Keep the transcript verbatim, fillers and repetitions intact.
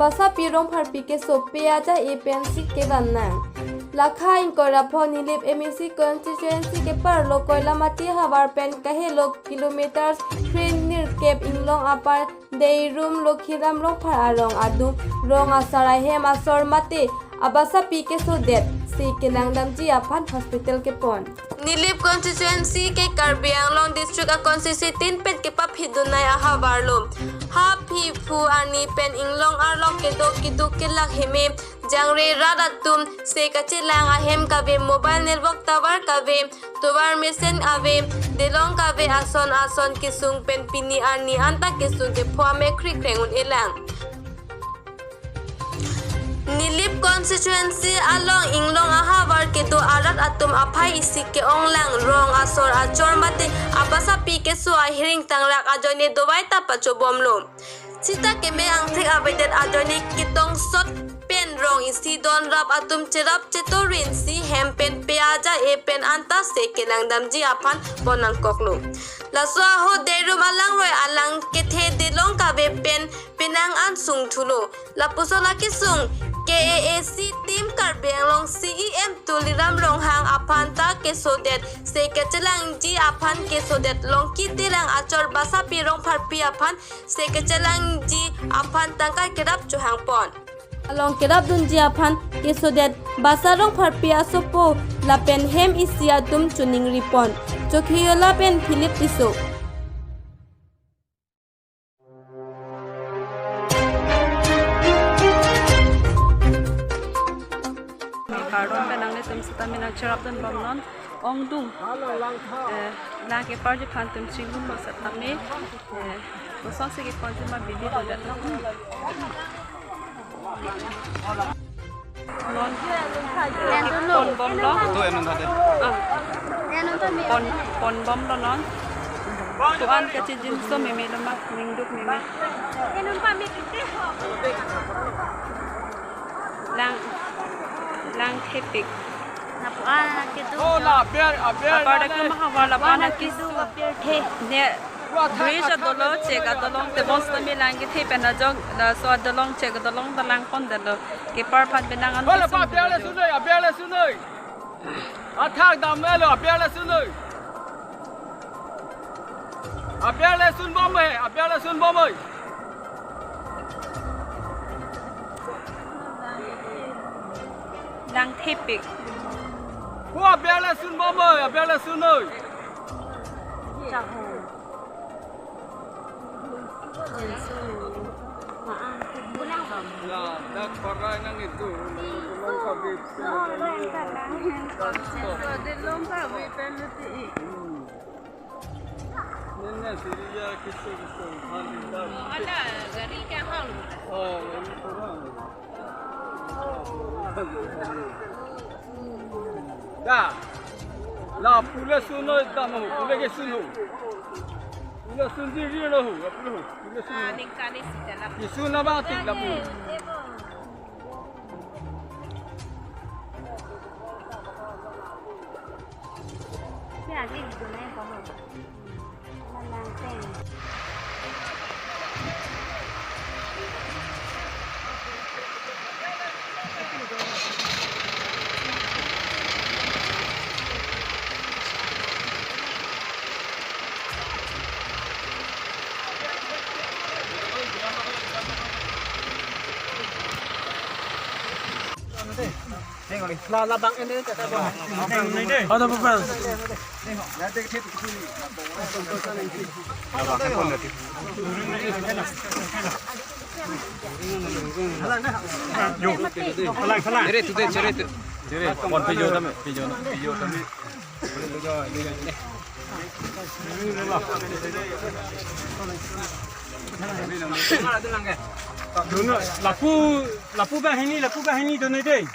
Basapi Rongpharpi keso pe aja-e pensi kevan nang. Lakha ingkoi ra pho Nilip M A C constituency keparlo Koilamati havar pen kahelo kilometers three nirkep inglong apar Deirum Lokhiram Rongphar arong adung rong asar ahem asor mate abasapi kesodetsi kelangdamji aphan hospital kepon. Nilip constituency ke Karbi Anglong district a constituency tin pen kepaphidun nai ahavar lo. Ha phi phu arni pen inglong arlok kedo keduk kelak heme jangre rat atum se kachelang ahem kave, mobile network tower kave, tovar mesen ave, delong kave, ason ason kesung pen pini arni anta kesung kepho ame kri kreng un-elang. Nilip constituency along inglong ahavar kedo arat atum aphai isi ke-onglang, rong asor achor mate abasapi keso ahiring tangrak ajoine dovai ta pachobomlo. Sita keme angthek avedet ajoine ketongsot pen rong isi don rap atum cherap chetorinsi hem pen pe aja-e pen anta se kelangdamji aphan pon nangkoklo. Laso ahut Deirum alangroi alang kethe delong kave pen penang an sung thulo. Lapuson akesung K A A C team Karbi Anglong C E M Tuliram Ronghang aphan ta kesodet se kachelangji aphan kesodet Longki Terang achor Basapi Rongpharpi aphan se kachelangji aphan tangka kerap chohangpon. Along kerapdunji aphan kesodet Basa Rongpharpi asopo lapen hem isi atum choningri pon. Chokheyola pen Philip Tisso. Kardom pen nanglitum sitame nangcherapdun bomnon. Ongdung, eh, lang keparji aphan atum chinglumlo setame, eh, kosonsi keparji ma bidi dodet. Non ponbomlo. Ah. Pon, ponbomlo non. Ko-an kachijinso memelo ma, ningduk meme. Lang, lang thepik. Lapu-an kedo. Oh, la aber, aber. Apar dak lo mahavar lapu-an kedo, aber the. Ne, bridge adolo chek adolong tebon setame lang kethe pen ajok, laso adolong chek adolong ta langpondetlo. Kepar aphan penang an. Hola, pa, aber le sunoi, aber le sunoi. Athak dam le lo, aber le sunoi. Aber le sunbom he, aber le sunbom he. Lang thepik. Ko aber le sunbom he, aber le sunoi. Ya, dak korai nang itu, nang itu long kabit. Delong kabit pen ti. Nene Syria kisu kisu. Ada gari kya hal? Oh, ini kurang. Da. La pule suno damo, pule ke suno. Pule sunji ri lo, pule, pule suno. Ah, ningkan isi dalam. Kisu na ba tik la pule. La, la bang ini, tata bang. Ada apa, Bang? Yo, kalang, kalang. Chere tu de, chere tu. Chere, kon pijo tame, pijo na, pijo tame. Dono, lapu, lapu banghini, lapu banghini dono de.